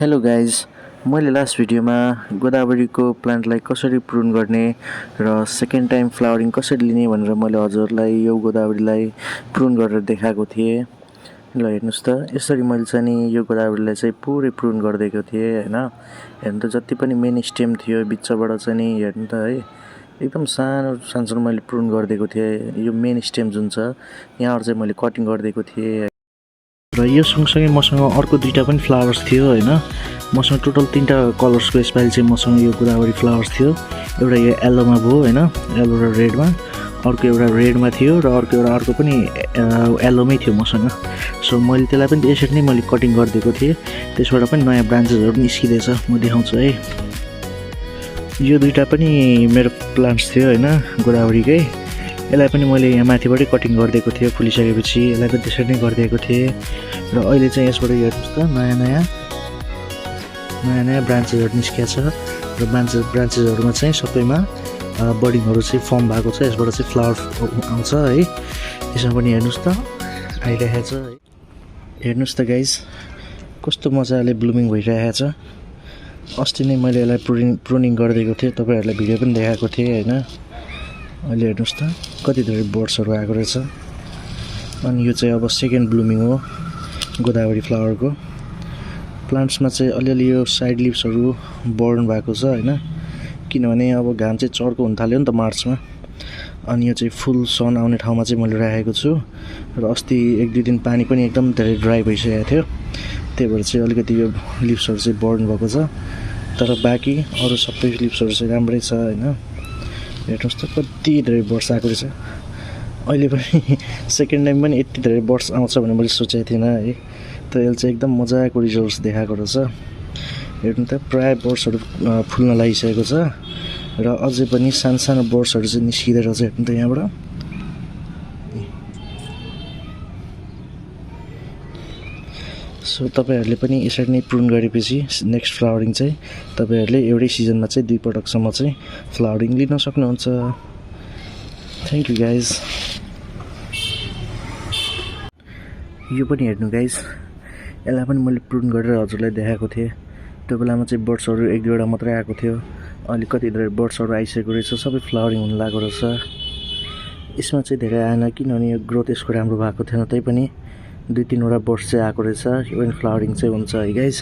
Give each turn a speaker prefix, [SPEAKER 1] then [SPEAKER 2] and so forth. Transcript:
[SPEAKER 1] Hello guys, मैले last भिडियोमा गोदावरीको प्लान्टलाई कसरी प्रुन गर्ने र सेकेन्ड टाइम फ्लावरिङ कसरी लिने भनेर मैले हजुरलाई यो गोदावरीलाई प्रुन गरेर देखाएको थिएँ। ल हेर्नुहोस् त, यसरी मैले चाहिँ नि यो गोदावरीलाई चाहिँ पुरै प्रुन गरिदिएको थिएँ होइन। हेर्नु त, जति पनि मेन स्टेम थियो बिचबाट चाहिँ नि हेर्नु त है, एकदम सानो सानो मैले प्रुन गरिदिएको थिएँ। यो मेन स्टेम जुन छ यहाँबाट चाहिँ मैले कटिङ गरिदिएको थिएँ र यो सँगसँगै मसँग अर्को दुईवटा पनि फ्लावर्स थियो होइन। मसँग टोटल 3टा कलर्सको यसपालि चाहिँ मसँग यो गोदावरी फ्लावर्स थियो। एउटा यो येल्लोमा भयो होइन, येल्लो र रेडमा, अर्को एउटा रेडमा थियो र अर्को पनि येल्लोमै थियो मसँग। सो मैले त्यसलाई पनि यसरी नै मैले कटिङ गरिदिएको थिएँ। त्यसबाट पनि नयाँ ब्रान्चेसहरू निस्किँदैछ, म देखाउँछु है। यो दुईवटा पनि मेरो प्लान्ट्स थियो होइन गोदावरीकै। यसलाई पनि मैले यहाँ माथिबाटै कटिङ गरिदिएको थिएँ। फुलिसकेपछि यसलाई पनि त्यसरी नै गरिदिएको थिएँ र अहिले चाहिँ यसबाट हेर्नुहोस् त नयाँ नयाँ ब्रान्चेसहरू निस्किएको छ र ब्रान्चेसहरूमा चाहिँ सबैमा बडिङहरू चाहिँ फर्म भएको छ। यसबाट चाहिँ फ्लावर आउँछ है। यसमा पनि हेर्नुहोस् त आइरहेको छ है। हेर्नुहोस् त गाइज, कस्तो मजाले ब्लुमिङ भइरहेको छ। अस्ति नै मैले यसलाई प्रुनिङ गरिदिएको थिएँ, तपाईँहरूलाई भिडियो पनि देखाएको थिएँ होइन। अहिले हेर्नुहोस् त कति धेरै बर्ड्सहरू आएको रहेछ। अनि यो चाहिँ अब सेकेन्ड ब्लुमिङ हो गोदावरी फ्लावरको। प्लान्ट्समा चाहिँ अलिअलि यो साइड लिभ्सहरू बर्न भएको छ होइन, किनभने अब घाम चाहिँ चर्को हुन थाल्यो नि त मार्चमा। अनि यो चाहिँ फुल सन आउने ठाउँमा चाहिँ मैले राखेको छु र अस्ति 1-2 दिन पानी पनि एकदम धेरै ड्राई भइसकेको थियो, त्यही भएर चाहिँ अलिकति यो लिभ्सहरू चाहिँ बर्न भएको छ। तर बाँकी अरू सबै लिभ्सहरू चाहिँ राम्रै छ होइन। हेर्नुहोस् त कति धेरै बर्ड्स आएको रहेछ। अहिले पनि सेकेन्ड टाइम पनि यति धेरै बर्ड्स आउँछ भनेर मैले सोचेको थिइनँ है। तर यसले चाहिँ एकदम मजाको रिजल्ट्स देखाएको रहेछ। हेर्नु त प्रायः बर्ड्सहरू फुल्न लागिसकेको छ र अझै पनि सानो बर्ड्सहरू चाहिँ निस्किँदै रहेछ। हेर्नु त यहाँबाट। सो तपाईँहरूले पनि यसरी नै प्रुन गरेपछि नेक्स्ट फ्लावरिङ चाहिँ तपाईँहरूले एउटै सिजनमा चाहिँ 2 पटकसम्म चाहिँ फ्लावरिङ लिन सक्नुहुन्छ। Thank you guys. यो पनि हेर्नु गाइज, यसलाई पनि मैले प्रुन गरेर हजुरलाई देखाएको थिएँ। त्यो बेलामा चाहिँ बर्ड्सहरू 1-2वटा मात्रै आएको थियो। अहिले कति धेरै बर्ड्सहरू आइसकेको रहेछ, सबै फ्लावरिङ हुन लागेको रहेछ। यसमा चाहिँ धेरै आएन किनभने यो ग्रोथ यसको राम्रो भएको थिएन, तैपनि 2-3वटा बर्ड्स चाहिँ आएको रहेछ। इभन फ्लावरिङ चाहिँ हुन्छ है गाइज।